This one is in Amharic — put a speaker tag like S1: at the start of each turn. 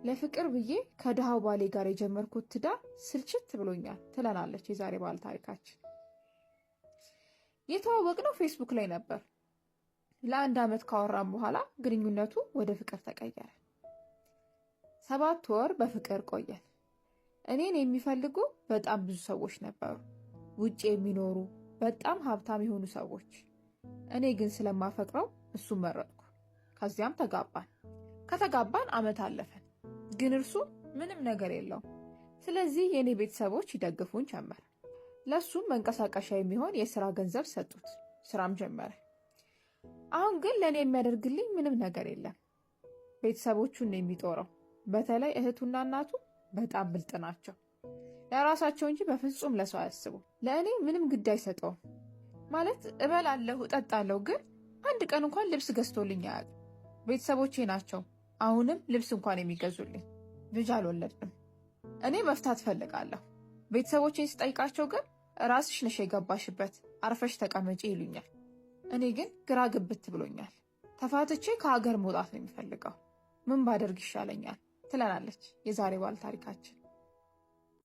S1: ለፍቅር ብዬ ከድሃው ባሌ ጋር የጀመርኩት ትዳር ስልችት ብሎኛል ትለናለች የዛሬ ባለ ታሪካችን። የተዋወቅነው ፌስቡክ ላይ ነበር። ለ1 ዓመት ካወራን በኋላ ግንኙነቱ ወደ ፍቅር ተቀየረ። 7 ወር በፍቅር ቆየን። እኔን የሚፈልጉ በጣም ብዙ ሰዎች ነበሩ፣ ውጭ የሚኖሩ በጣም ሀብታም የሆኑ ሰዎች። እኔ ግን ስለማፈቅረው እሱን መረጥኩ። ከዚያም ተጋባን። ከተጋባን ዓመት አለፈን፣ ግን እርሱ ምንም ነገር የለውም። ስለዚህ የኔ ቤተሰቦች ይደግፉን ጀመር። ለሱም መንቀሳቀሻ የሚሆን የስራ ገንዘብ ሰጡት። ስራም ጀመረ። አሁን ግን ለኔ የሚያደርግልኝ ምንም ነገር የለም። ቤተሰቦቹን ነው የሚጦረው። በተለይ እህቱና እናቱ በጣም ብልጥ ናቸው። ለራሳቸው እንጂ በፍጹም ለሰው አያስቡም። ለእኔ ምንም ግድ አይሰጠውም። ማለት እበላለሁ፣ እጠጣለሁ፣ ግን አንድ ቀን እንኳን ልብስ ገዝቶልኝ አያውቅም። ቤተሰቦቼ ናቸው አሁንም ልብስ እንኳን የሚገዙልኝ። ልጅ አልወለድንም። እኔ መፍታት እፈልጋለሁ። ቤተሰቦቼን ስጠይቃቸው ግን ራስሽ ነሽ የገባሽበት፣ አርፈሽ ተቀመጪ ይሉኛል። እኔ ግን ግራ ግብት ብሎኛል። ተፋትቼ ከሀገር መውጣት ነው የሚፈልገው። ምን ባደርግ ይሻለኛል ትለናለች የዛሬ ባለ ታሪካችን።